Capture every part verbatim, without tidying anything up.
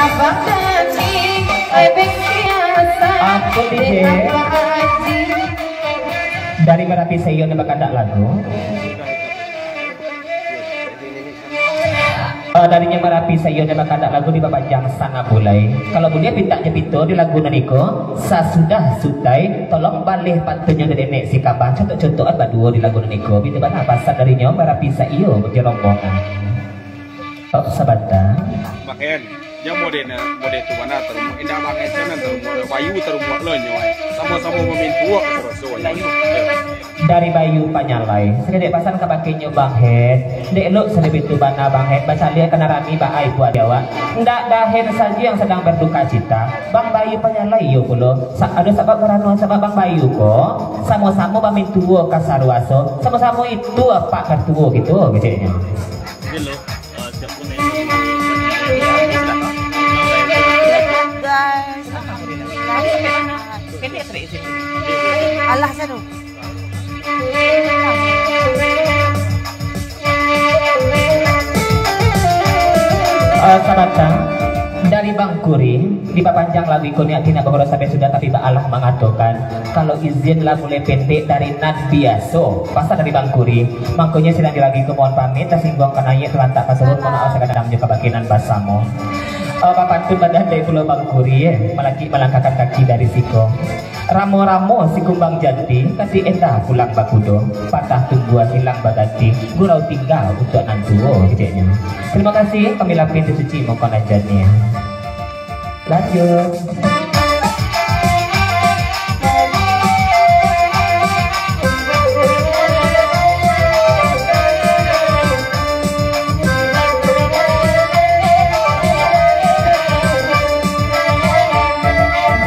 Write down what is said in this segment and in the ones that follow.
Abang Haji, oi bengkiasan. Ampun, dek DJ. Abang Haji. Dari Marapi Saiyo nan bakandak lagu. Eh, dari Marapi Saiyo nan bakandak lagu dipapanjang sangat bulai. Kalau buliah pintak jo pinto di lagu nan iko, sasudah sutai, tolong baleh pantunnyo dari Nek Sikambah, contok-contokan baduo di lagu nan iko. Bito bana pasan dari Marapi Saiyo jo rombongan. Oh, sabanta. Bang Hen, jan mode na, mode tu bana tarumuak. Indak Bang Hen tu nan tarumuak, Bayu tarumuak lo nyo, ai. Samo-samo mamintuo ka saraso, ai. Dari Bayu Panyalai. Sadek pasan ka bakinyo Bang Hen. Dek elok sadek itu bana Bang Hen. Bacaliak kana rami ba ai buat di awak. Ndak Bang Hen sajo yang sadang berduka cita. Bang Bayu Panyalai iyo pulo. Sa-, ado sabab karano sabab Bang Bayu ko. Samo-samo mamintuo ka saraso. Samo-samo itu apak mertuo gitu, keceknyo. Guys, alhamdulillah. Alah, sadu. Eh, sabanta, dari Bang Kuri, dipapanjang lagu iko nian, tidak bagoro sampai sudah, tapi baalah mangatokan, kalau izin lah mulai pendek dari nan biaso. Pasan dari Bang Kuri, mangkonyo sidang di lagu iko mohon pamit, tasingguang ka naiak, talantak ka turun, mohon maaf sakadar jo kabakinan basamo. Eh, bapantun badan dari Pulau Bang Kuri, eh, malakik malangkahkan kaki dari siko. Ramo-ramo si kumbang jati, kasi enda pulang bakudo, patah tumbuah hilang baganti, gurau tingga untuak nan tuo, keceknyo. Terima kasih, kami lapin di suci mongko nan janiah. Lanjut.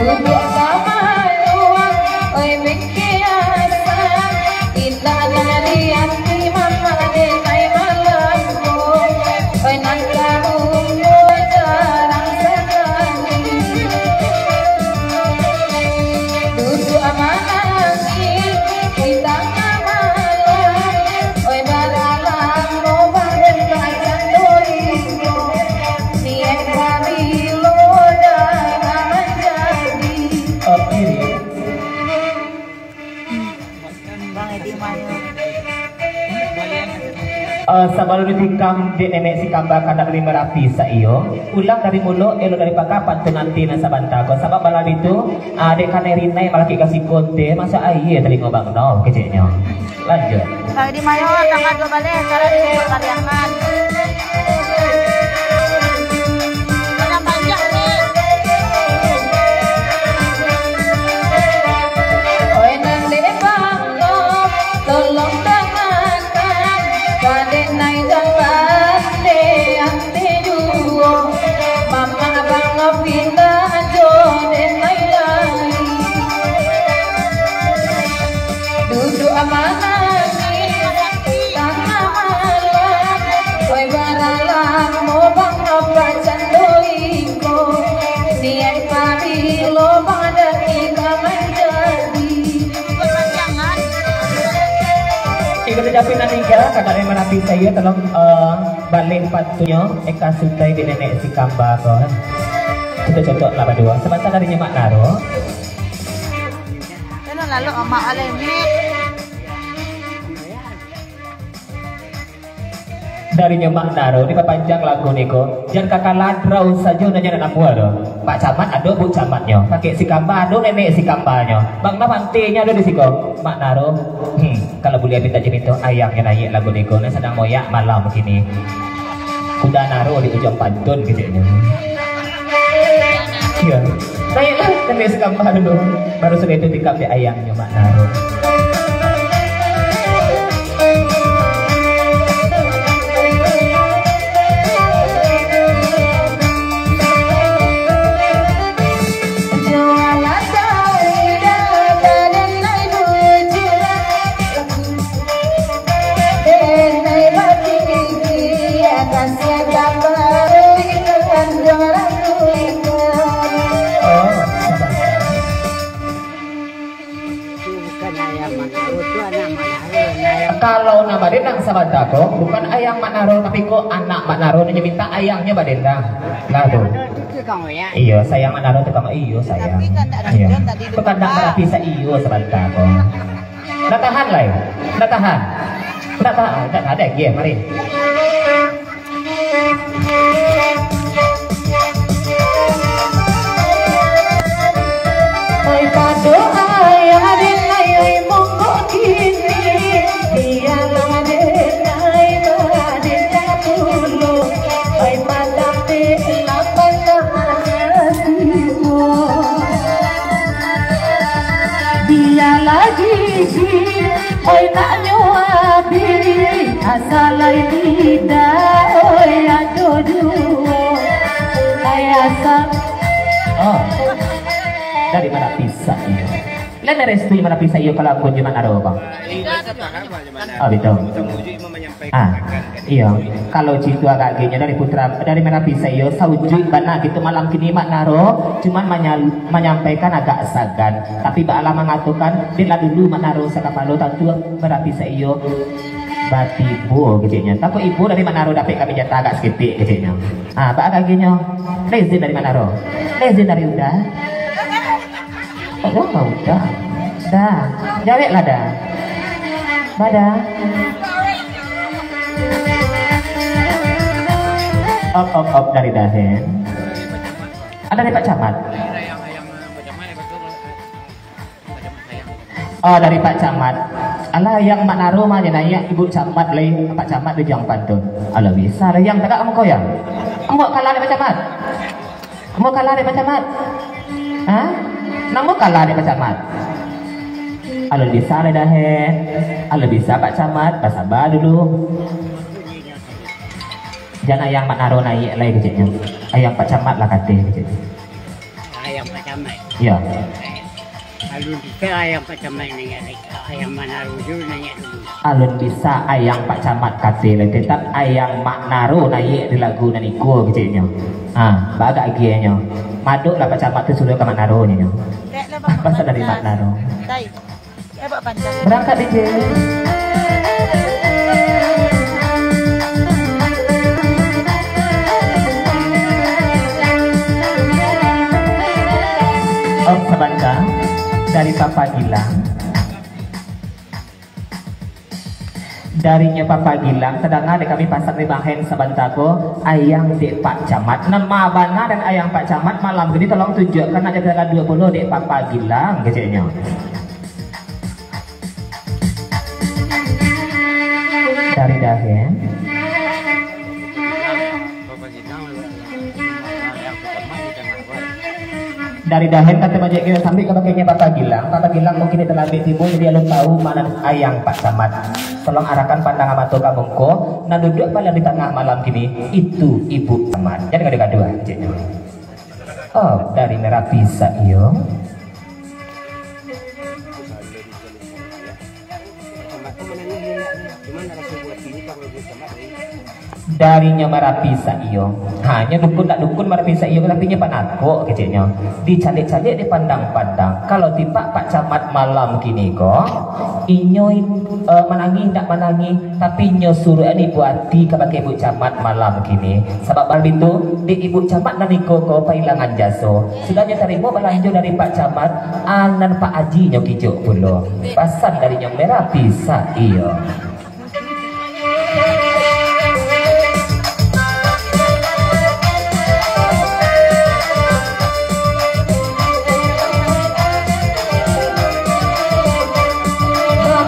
Duduak bamaluang, oi, bingkiasan, indak nan di ati mama denai malam ko, oi, nan kamu ko jarang sakali. Duduak manangih di tangah malam, oi, bara lamo barumah cando iko, niaik babilo danga manjadi. Oke. Bang Edi Mayo. Eh, sabalun ditikam dek Nenek Sikambah kandak dari Marapi saiyo, ulang dari mulo, elok dari paka, pantun nanti nan sabanta ko. Sabab malam itu, ah, dek kanai rinai malakik ka siko teh, masak aia talingo Bang Nov, keceknyo. Lanjut. Bang Edi Mayo, tanggal dua baleh, acara di Sumber Pariangan. Panjang-panjang ni. Oi, nan dek Bang Nov, tolong dangakan, ka denai jalan dek ante juo. Mamak Bang Nov pindah jo denai lai. Duduak manangih tangah malam, oi, bara lamo Bang Nov bacando iko, niaik pabilo Bang Dani ka manjadi. Iko tu japin nan tingga, kandak dari Marapi saiyo, tolong, eh, baleh pantunnyo, eh, ka sutai di Nenek Sikambah ko. Contok-contok lah baduo. Sabanta dari Nyo Mak Naro. Kena lalu Amak Alemi. Dari Nyo Mak Naro, dipapanjang lagu niko. Jan ka kaladrau sajo nan nyo nak namuah tu. Pak Camat ado, Bu Camatnyo. Kakek Sikambah ado, Nenek Sikambahnyo. Bang Nov antenyo ado di siko. Mak Naro, hmm, kalau buliah pintak jo pinto, ayang nyo naiak lagu niko. Nan sadang moyak malam kini. Kuda Naro di ujuang pantun, keceknyo. Iyo. Naiaklah, Nenek Sikambah dulu. Baru sudah itu tikam dek ayangnyo, Mak Naro. Kalau nan badendang sabanta ko, bukan ayang Mak Naro, tapi ko anak Mak Naro nan minta ayangnyo badendang. Lah tu. Iyo, sayang Mak Naro tu kama, iyo, sayang. Iyo. Tu kan nak barapi sa-, iyo, sabanta ko. Nak tahan lai. Nak tahan. Nak tahan. Nak tahan lagi, mari. Oi, pado ayah den, ai, oi, monggo kini, bialah den, ai, badendang pulo. Oi, patang dek lapan tangan. Bialah gigi, oi, naknyo abih, asa lai lidah, oi, ado duo. Ai, asa. Oh. Dari Marapi Sa-iyo. Lai merestui Marapi Sa-iyo kalau aku jo Mak Naro, Bang? Oh, betul. Ah, iyo. Kalau cito agak-agaknyo dari putra, dari Marapi Sa-iyo, saujuik bana gitu malam kini Mak Naro, cuman manyal-, manyampaikan agak sagan. Tapi baalah mangatokan, den lah dulu Mak Naro sakapalo, tantu Marapi Sa-iyo batibo keceknyo. Tapi ibo dari Mak Naro dapek kami jatah agak saketek keceknyo. Ah, baa agak-agaknyo. Lezin dari Mak Naro. Lezin dari Uda. Oh, udah. Dah. Jawek lah dah. Dah. Op, op, op dari Dahen. Ada dari Pak Camat. Oh, dari Pak Camat. Alah, ayang Mak Naro mah nyo naiak Ibu Camat lai, Pak Camat di Jang Pantun. Alah, bisa lah, Yang, tagak muko, Yang. Ambo kalah dek Pak Camat. Ambo kalah dek Pak Camat. Ha? Namo kalah dek Pak Camat? Alun bisa lai Dahen. Alun bisa Pak Camat, basaba dulu. Jan ayang Mak Naro naiak lai keceknyo. Ayang Pak Camat lah kateh keceknyo. Ayang Pak Camat. Iyo. Alun bisa ayang Pak Camat naiak lai. Ayang Mak Naro dulu naiak dulu. Alun bisa ayang Pak Camat kateh lai, tetap ayang Mak Naro naiak di lagu nan iko keceknyo. Ha, bagak agiahnyo. Madoklah Pak Camat tu suruah ka Mak Naro nyo. Pasal dari Mak Naro. Berangkat, D J. Op, sabanta. Dari Papa Gilang. Darinyo Papa Gilang, tadanga dek kami pasan di Bahen sabanta ko, ayang dek Pak Camat. Nan ma bana dan ayang Pak Camat malam kini tolong tunjuakkan aja tanggal dua puluh dek Papa Gilang, keceknyo. Dari Dahen. Dari Dahen, Tante Majek kito sambil ka bakehnya Papa Gilang. Papa Gilang mungkin talambek tibo, jadi alun tahu ma nan ayang Pak Camat. Tolong arahkan pandangan mato ka muko, nan duduak paling di tangah malam kini, itu Ibu Camat. Jangan gaduah-gaduah, keceknyo. Oh, dari Merapi Sa-iyo. Darinyo Marapi Sa-iyo. Ha, nyo dukun tak dukun Marapi Sa-iyo, tapi nyo panakok keceknyo. Dicaliak-caliak, dipandang-pandang. Kalau tipak Pak Camat malam kini ko, inyo, eh, manangih ndak manangih, tapi nyo suruahan ibo ati kabake Ibu Camat malam kini. Sabab baitu, dek Ibu Camat nan iko ko pailangan jaso. Sudah nyo tarimo balanjo dari Pak Camat, anan Pak Aji nyo kijok pulo. Pasan darinyo Merapi Sa-iyo.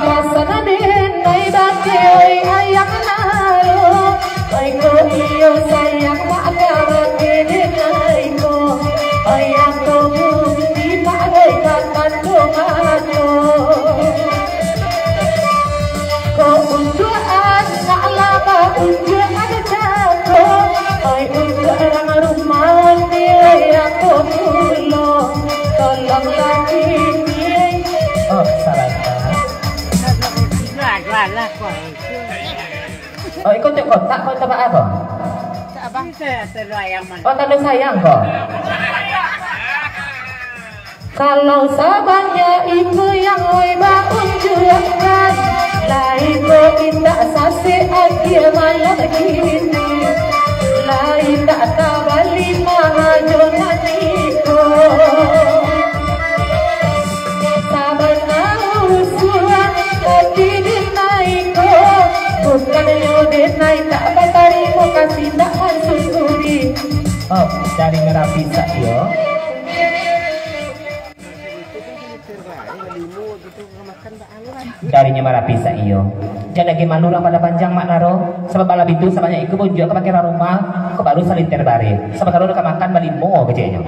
Pasan den nai bakeh, oi ayang Naro. Oi ko iyo sayang mak ka bakeh den nai ko. Oi ako bukti mak oi ka tantu mato. Ko untuak anak lah ba untuak anak jako. Oi untuak urang rumah ni, oi ako pulo. Tolonglah kini. Oh, salah. Oh, iko untuak kotak ko untuak baa ko? Oh, tando sayang ko. Kalau sabanyak itu yang oi baunjuakan, Lai ko indak sasek agie malam kini, lai indak tabali mahajo nan iko. Sabana usuan ati denai ko, bukannyo denai tak batarimo kasih ndak mansyukuri. Oh, dari Merapi sak iyo. Darinyo Marapi sak iyo. Jan lagi malu urang Padang Panjang, Mak Naro. Sabab bala bitu sabanyak iko bunjuak ka pakiran rumah, ko baru saliter bareh. Sabab kalau ka makan balimo keceknyo.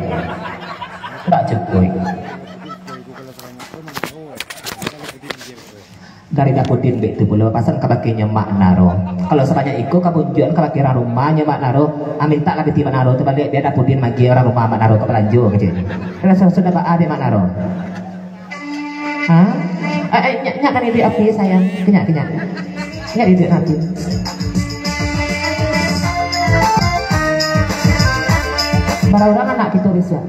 Ndak cukuik. Dari Dapudin bek tu pulo, pasan ka bakenyo Mak Naro. Kalau sabanyak iko ka bunjuak ka pakiran rumahnyo Mak Naro, ah, mintak lah piti Mak Naro tu baliak, bia Dapudin magiah urang rumah Mak Naro ka balanjo keceknyo. Raso sudah baa dek Mak Naro. Ha? Eh, eh, nyak, nyak kan iduik api, sayang. Kenyak, kenyak. Nyak iduik api. Bara urang anak kito, Ris, ya?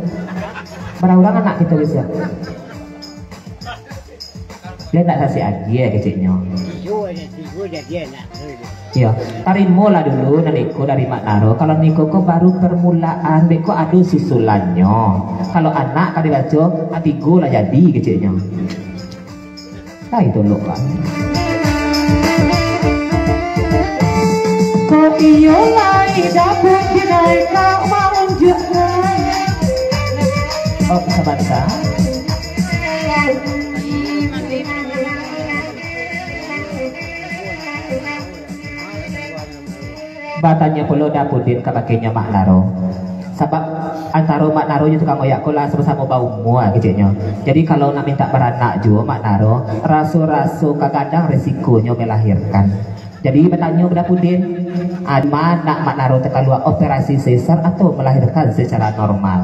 Bara urang anak kito, Ris, ya? Dia ndak sasik agie keceknyo. Tigo aja, tigo jadi anak. Iyo, tarimolah dulu nan iko dari Mak Naro. Kalau niko ko baru permulaan, beko ado susulannyo. Kalau anak ka dibaco, ah, tigo lah jadi keceknyo. Lai tolok kan. Ko iyo lai dapek dinaik ka maunjuk lai. Oh, sabanta. Batanyo pulo Dapudin ka bakenyo Mak Naro. Sabab antaro Mak Naro jo tukang oyak ko lah samo-samo baumua keceknyo. Jadi kalau nak mintak baranak juo Mak Naro, raso-raso ka gadang resikonyo melahirkan. Jadi batanyo ka Dapudin, "Di ma nak Mak Naro takalua, operasi sesar atau melahirkan secara normal?"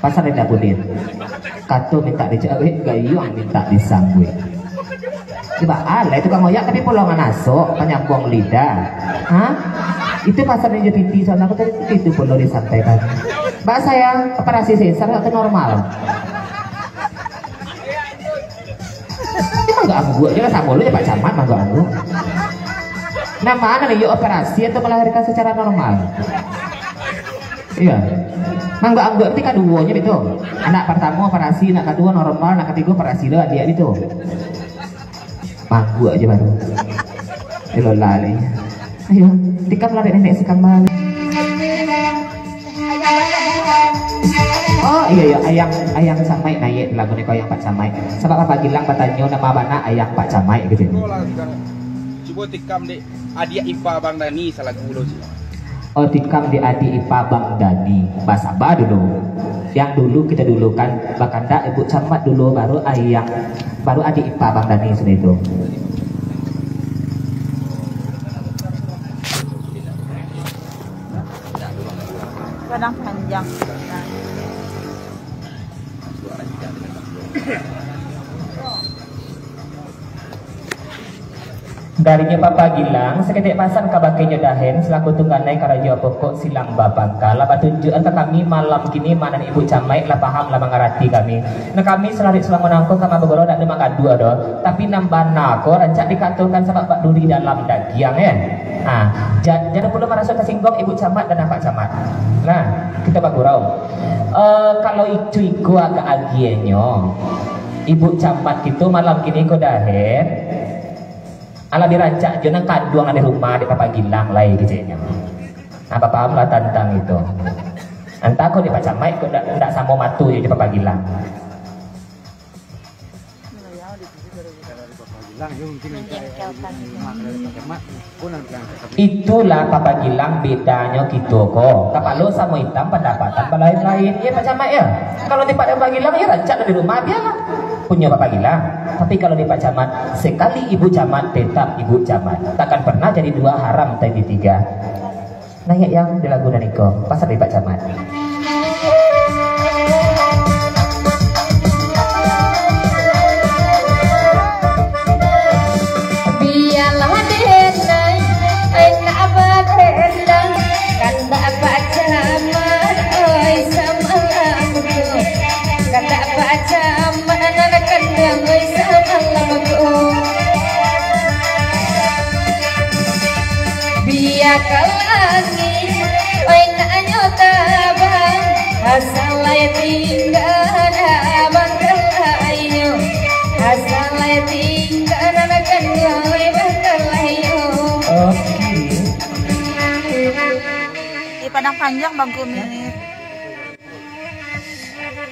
Pasan dari Dapudin. Kato mintak dijawek, gayuang mintak disambuik. Cubo alai tukang oyak tapi polongan asok, panyambuang lidah. Ha? Itu pasal ninyo piti soalnyo aku tadi itu pulo disampaikan. Baa sayang, operasi sesar atau normal? Emang gak angguak je lah, samo lo je Pak Camat, mah gak angguak. Nah, ma nan iyo operasi atau melahirkan secara normal? Iya. Mah gak angguak berarti kaduonyo itu. Anak pertamo operasi, anak kaduo normal, anak katigo operasi lo adiak itu. Mangguak je baru. Ilolah lai. Ayo, tikam lah dek nenek sikambal. Oh, iyo, iyo, ayang, ayang Camaik naiak lagu ni ko ayang Pak Camaik. Sabab Papa Gilang batanyo nama bana ayang Pak Camaik gitu. Cubo tikam dek adiak ipa Bang Dani salagu lo, Cik. Oh, tikam di adiak ipa Bang Dani. Basaba dulu. Yang dulu kita dulukan, bakandak Ibu Camat dulu, baru ayang, baru adiak ipa Bang Dani sudah itu. Padang Panjang. Darinyo Papa Gilang, saketek pasan ka bakenyo Dahen, salaku tungganai karajo pokok silang bapangka. Lah batunjuakan ka kami malam kini, ma nan Ibu Camaik lah paham, lah mangarati kami. Nah, kami salarik salamo nangko ka bagurau dak ado manggaduah doh. Tapi nan bana ko rancak dikatokan sabab bak duri dalam dagiang, eh. Ha, ja-, jan pulo maraso tasingguang Ibu Camat dan Pak Camat. Nah, kito bagurau. Eh, kalau itu iko agak agiahnyo, Ibu Camat kito malam kini ko Dahen, alah dirancak jo nan kaduang di rumah dek Papa Gilang lai keceknyo. Nah, bapaham lah tantang itu. Antah ko dek Pak Camat ko ndak, ndak samo mato jo, jo Papa Gilang. Itulah Papa Gilang bedanyo kito ko. Kapalo samo itam, pandapatan balain-lain. Iyo, Pak Camat, yo. Kalau di Papa Gilang, yo rancak di rumah, bialah. Punyo Papa Gilang. Tapi kalau di Pak Camat, sekali Ibu Camat, tetap Ibu Camat. Takkan pernah jadi dua, haram jadi tiga. Naiak yang di lagu nan iko, pasan dari Pak Camat. Bialah denai, ai nak badendang, kandak Pak Camat, oi, samalam tu. Kandak Pak Camat, nan kandang, oi, samalam tu. Padang Panjang, Bangku Minir.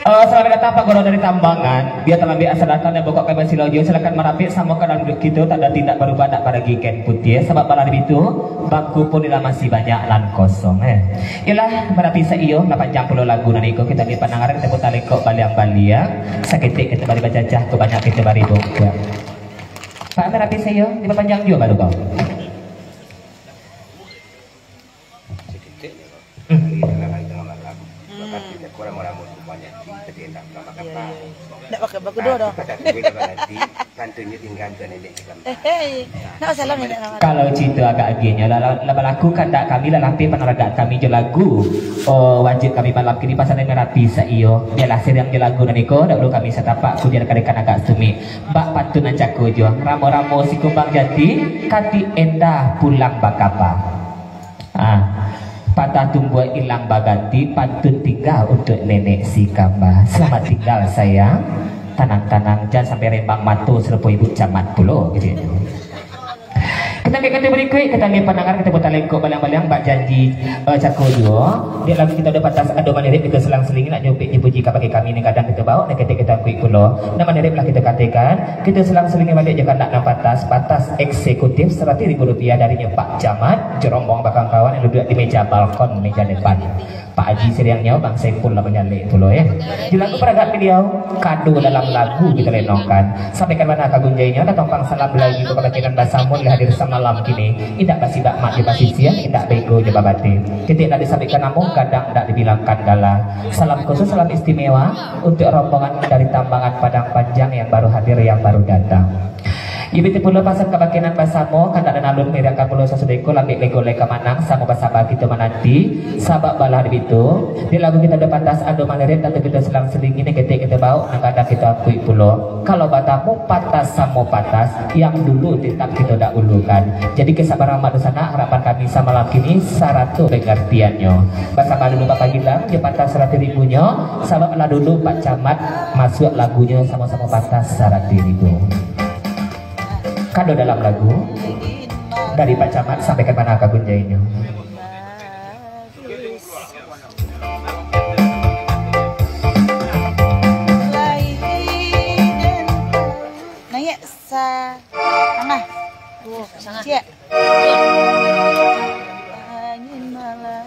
Eh, selamat datang Pak Guru dari Tambangan. Biar talambek asa datang dan bokok kami silau jo. Silakan marapik samo ka dalam duduak kito, tanda tindak barubah nak baragi kain putiah. Sabab balah di bitu, bangku pun ilah masih banyak nan kosong, eh. Iyolah, marapik saiyo, lah panjang pulo lagu nan iko, kito ambiak pandangaran, kito putar lekok baliang-baliang. Saketek kito bari bacacah, kok banyak kito bari bungkuang. Pak, marapik saiyo, dipapanjang juo baru ko. Saketek je, Bang. Hmm. Hari tangah hari, tangah malam. Hmm. Bahkan tidak kurang orang mau semuanya di ketiak nak makan. Iya, iya. Ndak pakai bakudo doh. Tapi pada aku bila nanti, pantunyo tinggal tu nenek kita. Eh, hei. Nak salam nenek nama. Kalau cinta agak agihnyo lah, lah, lah balaku kandak kami, lah lampir panaradak kami jo lagu. Oh, wajib kami malam kini pasal marapi saiyo. Biarlah siriang jo lagu nan iko, dahulu kami satapak, kudian kadekan agak sumik. Bak pantun nan cako juo, ramo-ramo si kumbang jati, katik endah pulang bakapa. Ah, patah tumbuah ilang baganti, pantun tingga untuak nenek si kamba. Selamat tinggal, sayang. Tanang-tanang, jan sampai rembang mato sarupo ibu camat pulo, gitu. Kito ambiak kantu barikuik, kito ambiak pandangaran, kito putar lekok baliang-baliang, bak janji, eh, cako juo. Dek lagu kito ado pantas, ado manirip, kito selang-selingi, nak jo dipuji kabake kami, nan gadang kito baok, nan ketek kito akuik pulo. Nan manirip lah kito katekan, kito selang-selingi baliak jo kandak nan pantas, pantas eksekutif saratus ribu rupiah darinyo Pak Camat, jo rombongan kawan-kawan nan duduak di meja balkon, meja depan. Pak Haji siriangnyo, Bang Saiful lah manyalek pulo, yo. Di lagu paragak baliau, kado dalam lagu kito lenongkan. Sampaikan bana ka gunjainyo, datang pang salam balagu ko kabakinan basamo lah hadir samalam kini. Indak basibak mak jo basisiah, indak bego jo babateh. Ketek indak disabuikkan namo, gadang indak dibilangkan gala. Salam khusus, salam istimewa untuak rombongan dari Tambangan Padang Panjang yang baru hadir, yang baru datang. Iyo, baitu pulo pasan kabakinan basamo, kandak nan alun, miriangkan pulo sasudah iko, lambek lego lai ka manang, samo basaba kito mananti, sabab balah di bitu, di lagu kito ado pantas, ado manirip, tantu kito selang-selingi, nan ketek kito baok, nan gadang kito akuik pulo. Kalau batamu, pantas samo pantas, yang dulu tetap kito dahulukan. Jadi, kasabaran mak dunsanak, harapan kami samalam kini, sarato pangartiannyo. Basaba dulu Bapak Gilang, jo pantas saratus ribunyo, sabab lah dulu Pak Camat masuak lagunyo, samo-samo pantas saratus ribu. Kado dalam lagu dari Pak Camat, sampaikan bana ka gunjainyo. Naiak sa-, tangah. Ciek. Angin malam.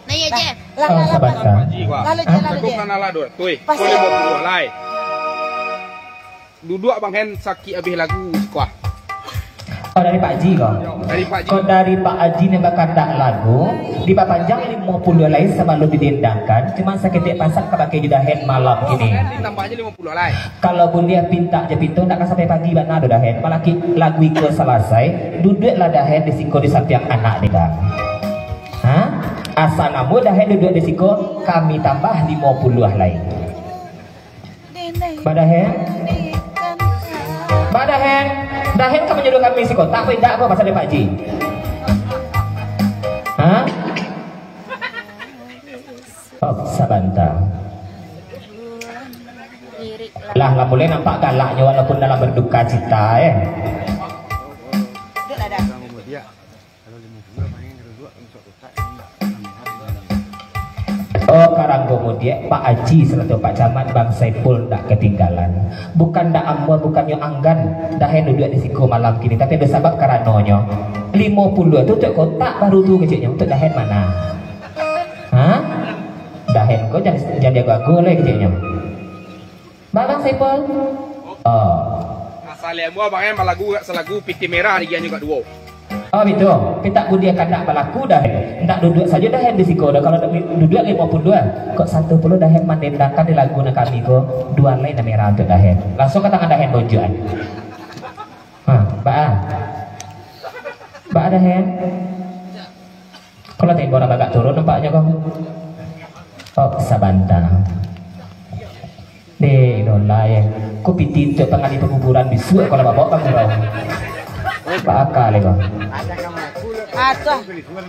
Naiak je. Lah, lah, lah, lah. Sabantar. Lalu je, lalu je. Cukup lah, lah, dua. Tui, pas, kau lima puluh lai. Duduak Bang Hen sakik abih lagu siko ah. Oh, dari Pak Haji ko? Dari Pak Haji. Ko dari Pak Haji nan bakandak lagu, dipapanjang limo puluah lai sabalun didendangkan, cuma saketek pasan ka bakeh jo Dahen malam kini. Ditambah aja limo puluah lai. Kalau buliah pintak jo pinto, ndak ka sampai pagi bana doh Dahen. Apalagi lagu iko salasai, duduaklah Dahen di siko di sampiang anak Dahen. Ha? Asa namo Dahen duduak di siko, kami tambah limo puluah lai. Badahen? Badahen? Dahen ka manyuruah kami siko, tak ko indak ko pasal Pak Haji? Ha? Oh, sabanta. Lah, lah mulai nampak galaknyo walaupun dalam berduka cita, eh. Oh, karanggo mudiak, Pak Haji sarato Pak Camat, Bang Saiful ndak katinggalan. Bukan ndak amuah, bukannyo anggan Dahen duduak di siko malam kini, tapi ado sabab karanonyo. Limo puluah tu untuak kotak baru tu keceknyo, untuak Dahen mana? Ha? Dahen ko jan, jan diago-ago lai keceknyo. Bang Saiful. Oh. Asal ilmu abang, eh, malagu agak salagu pitih merah, digianyo agak duo. Oh, bitu. Pintak buliah kandak balaku Dahen. Ndak duduak sajo Dahen di siko doh. Kalau du-, duduak limo puluah, kok satu puluah Dahen mandendangkan di lagu nan kami ko, duo lai nan merah untuak Dahen. Langsuang ka tangan Dahen bonjuakan. Ha, baa? Baa Dahen? Kalau tempo urang bagak turun nampaknyo ko. Oh, sabanta. Deh, idolah, eh. Ko pitih untuak panggali pakuburan bisuak kalau babok ka gurau. Baakal, eh, ko. Ah, tu ah.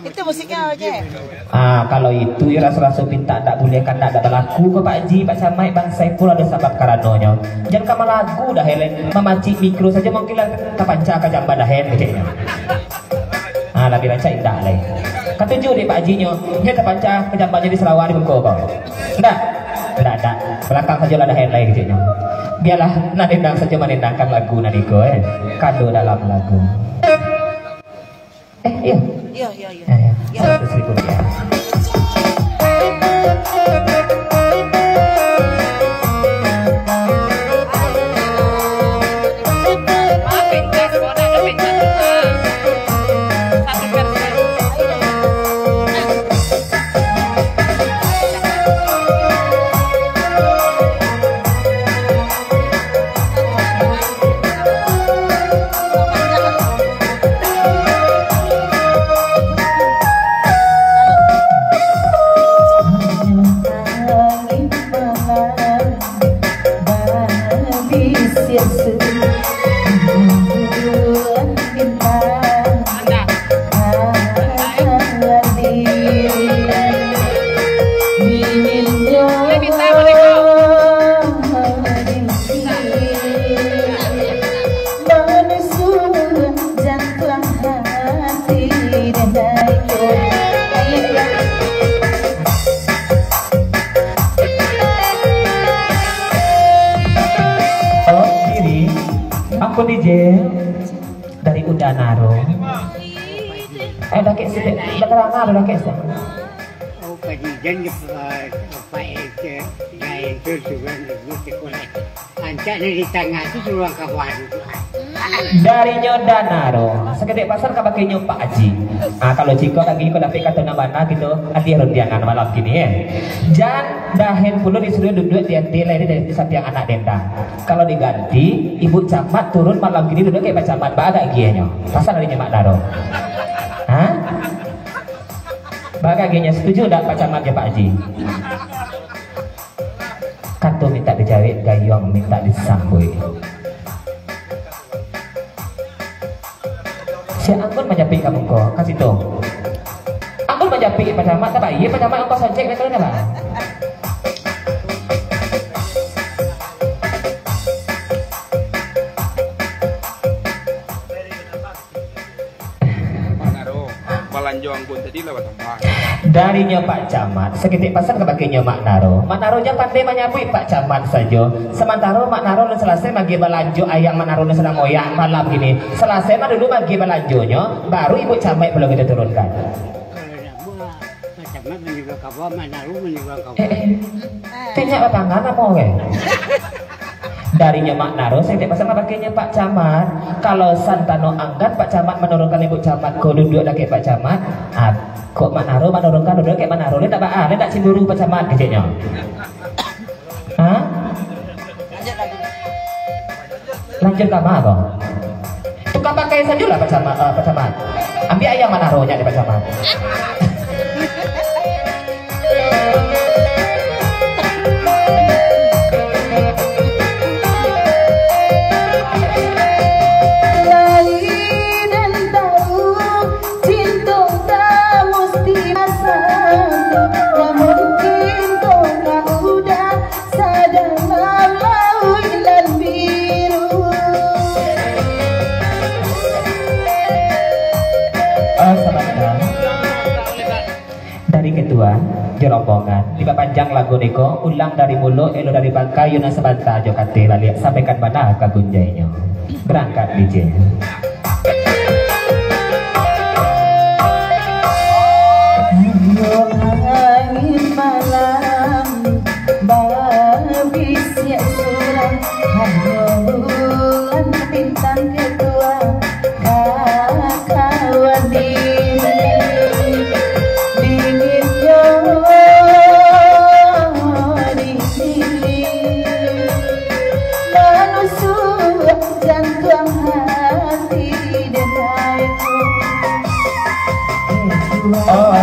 Itu musiknya aja. Ah, kalau itu, yo, raso-raso pintak ndak buliah, kandak ndak balaku ko, Pak Haji, Pak Camat, Bang Saiful, ado sabab karanonyo. Jan ka malagu Dahen, eh. Mamacik mikro sajo mungkin lah tapanca ka jamban Dahen, keceknyo. Ah, labiah rancak indak lai. Katuju dek Pak Haji nyo, nyo tapancang ka jambanyo di Sarawak di muko ko. Ndak? Ndak, ndak. Balakang sajo lah, dah lain lai keceknyo. Bialah, nan dendang sajo mandendangkan lagu nan iko, eh. Kado dalam lagu. Eh, iya. Iya, iya, iya. Eh, iya. Iya. Seratus ribu rupiah. Oh, diri, aku D J dari Uda Naro. Eh, dakek silik, dakek Naro, dakek silik. Oh, Pak Jijan, Pak, Pak Ece, Pak Ece, sudah dulu sekolah. Ancak dari tangah tu suruah ka bawah dulu. Dari nyo Da Naro, saketek pasan ka bakeh nyo Pak Haji. Ah, kalau ciko lagi ko dapek kato nan bana kito, ati rundiangan malam kini, eh. Jan Dahen pulo disuruah duduak di ati lai di, di sampiang anak dendang. Kalau diganti, Ibu Camat turun malam kini duduak ka Pak Camat, baa agak agiahnyo? Pasan dari nyo Mak Naro. Hah? Baa agak agiahnyo, setuju ndak Pak Camat jo Pak Haji? Kato mintak dijawek, gayuang mintak disambuik. Si Anggun manjapik ka muko, ka situ. Anggun manjapik, Pak Camat, tak baik, Pak Camat, ongkos ojek, kata lah. Mak Naro, balanjo Anggun tadi lah batambah. Darinyo Pak Camat, saketek pasan ka bakeh nyo Mak Naro. Mak Naro jan pandai manyabuik Pak Camat sajo. Samantaro Mak Naro nan salasai maagiah balanjo ayang Mak Naro nan sadang moyak malam kini. Salasai mah dulu maagiah balanjonyo, baru Ibu Camat pulo kito turunkan. Kalau nak buek, Pak Camat manjual kabuah, Mak Naro manjual kabuah. Eh, eh. Tinyak batangan apo, weh? Darinyo Mak Naro, saketek pasan ka bakeh nyo Pak Camat. Kalau santano anggan Pak Camat manurunkan Ibu Camat ko duduak dakek Pak Camat, ah, kok Mak Naro manurunkan duduak dakek Mak Naro, lai ndak baa, lai ndak cimburu Pak Camat, keceknyo. Hah? Lanjut ka ma ko? Tuka pakai sajolah Pak Camat, eh, Pak Camat. Ambiak ayang Mak Naro nyo dek Pak Camat. Lai den tahu, cinto tak musti basatu, namun cinto ka udah sadalam lauik nan biru. Oh, sabanta. Dari ketua jo rombongan, dipapanjang lagu niko, ulang dari mulo, elok dari bangkai, yo nan sabanta jo kateh baliak, sampaikan bana ka gunjainyo. Berangkat, D J. Angin malam babisiak surang, hanyo bulan bintang ketua, kakawan dingin, dinginnyo dingin, manusuak jantuang hati denai. Oh,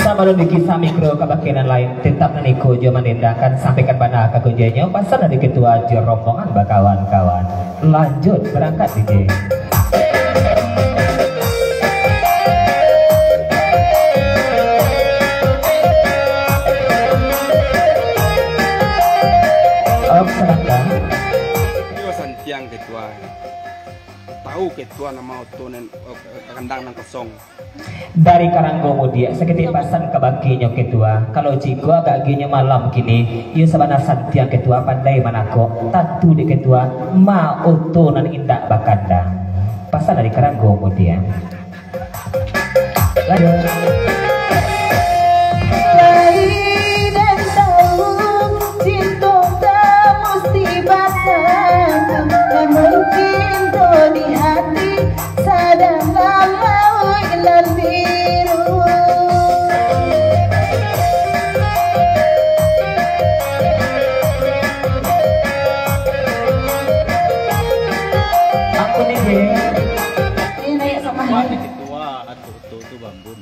sabalun dikisah mikro ka bakeh nan lain, tetap nan iko jo mandendangkan, sampaikan bana ka gunjainyo, pasan dari ketua jo rombongan bakawan-kawan. Lanjut, berangkat, D J. Om, silakan. Iyo, santiang ketua. Ketua, nama oto nan, eh, kandang nan kosong. Dari Karanggo Mudiak, saketek pasan ka bakinyo Ketua. Kalau jiko agak agihnyo malam kini, iyo sabana santiang Ketua pandai manakok. Tantu dek Ketua, ma oto nan indak bakandang. Pasan dari Karanggo Mudiak. Lai den tahu, cinto tak musti basatu, namun cinto di hati sadang laut nan biru. Ampun, Ibu. Ini naik sama. Wah, ketua atau oto tu bambun.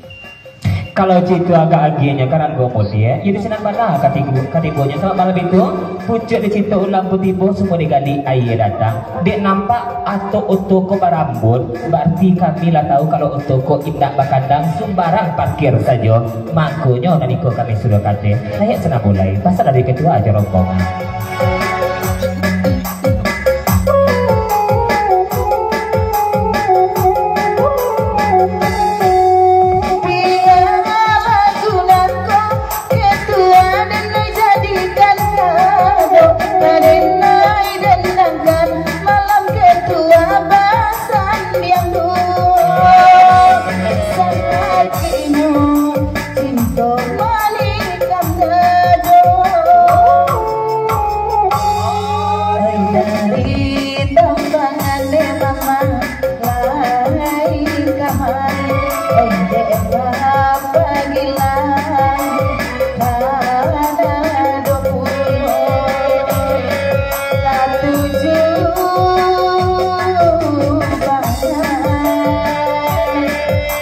Kalau cito agak agiahnyo Karanggo Mudiak, jadi sinan bana katibo, katibonyo. Sabab malam itu, pucuak di cito ulam putibo, sumua digali aia datang. Dek nampak atau oto ko barambun, bararti kami lah tahu kalau oto ko indak bakandang, sumbarang parkir sajo. Mangkonyo nan iko kami suruah kateh. Nayiak sinan mulai, pasan dari ketua jo rombongan. Bialah gunan ko ketua den jadikan kado, ka den dendangkan malam ketua basandiang tu. Sakiknyo cinto manikam dado. Oi, dari tambangan dek mama, lai kamari, ondeh bapa gilang, panado pulo, katuju bana.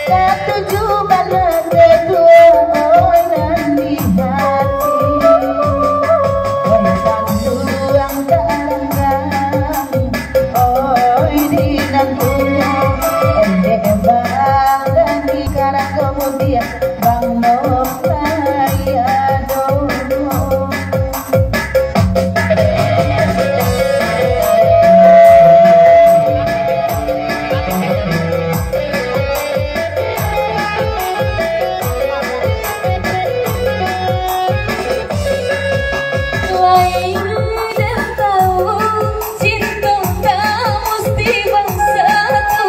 Katuju bana ketua, oi, nan di hati. Oi, panduang taranggang, oi, di nan tuo, ondeh bang, dan di Karanggo Mudiak, bang, no, kaya do. Lai den tahu, cinto tak musti bangsatu,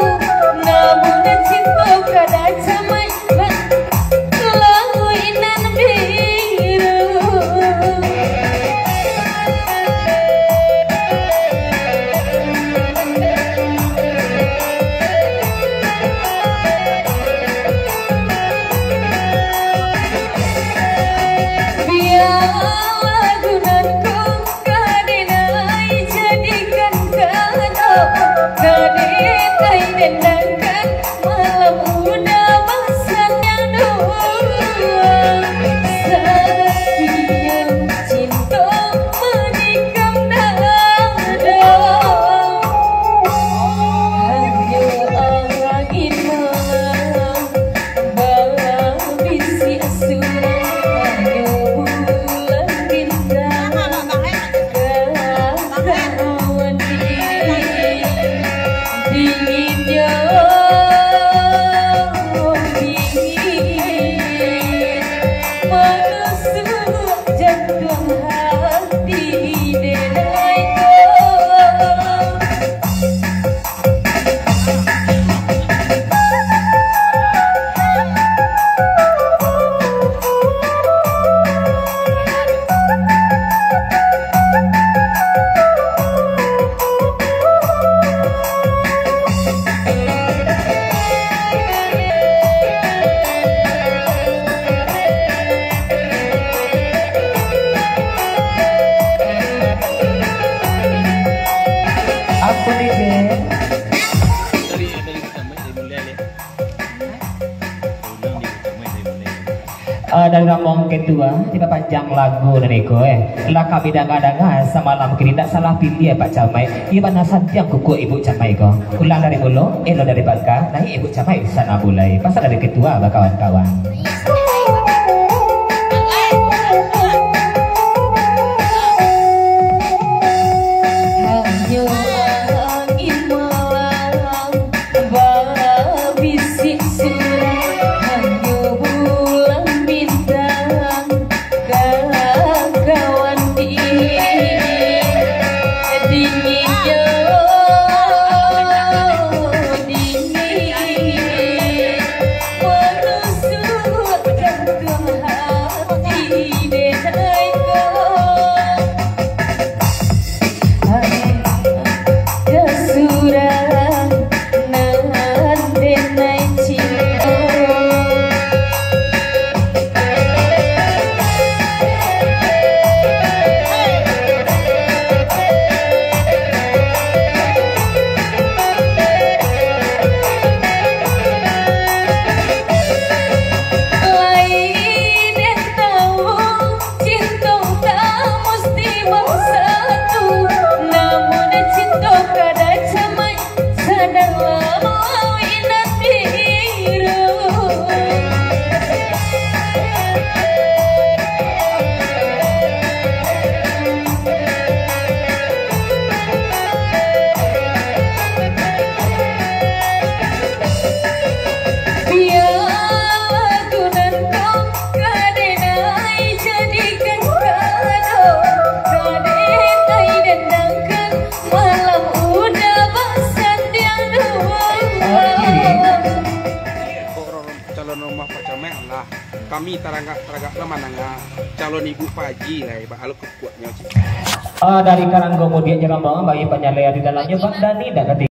namun cinto kada camai. Lauik nan biru. Bialah gunan ko ka den jadikan kado, ka den dendangkan malam udah basandiang duo. Sakiknyo cinto manikam dado. Hanyo angin malam, bala bisiak surang, hanyo bulan bintang, ka Dingin jo dingin, manusuk jantuang hati denai ko. Apo ni, Dek? Ah, dari Ramong Ketua, dipapanjang lagu tadi ko, eh. Lah kami danga-danga samalam kini, ndak salah piliah, Pak Camat. Iyo bana santiang kukuak Ibu Camat ko. Ulang dari mulo, elok dari baka, naiak Ibu Camat di sinan mulai. Pasan dari Ketua, bakawan-kawan. Hanyo angin malam Kok ro-, calon rumah Pak Camat lah. Kami taragak-taragak lah manangah calon ibu Pak Haji lah, Pak, alun kukuaknyo, cik. Ah, dari Karanggo Mudiak Jerambangan bagi panyalai di dalamnya, Bang Dani dah kati.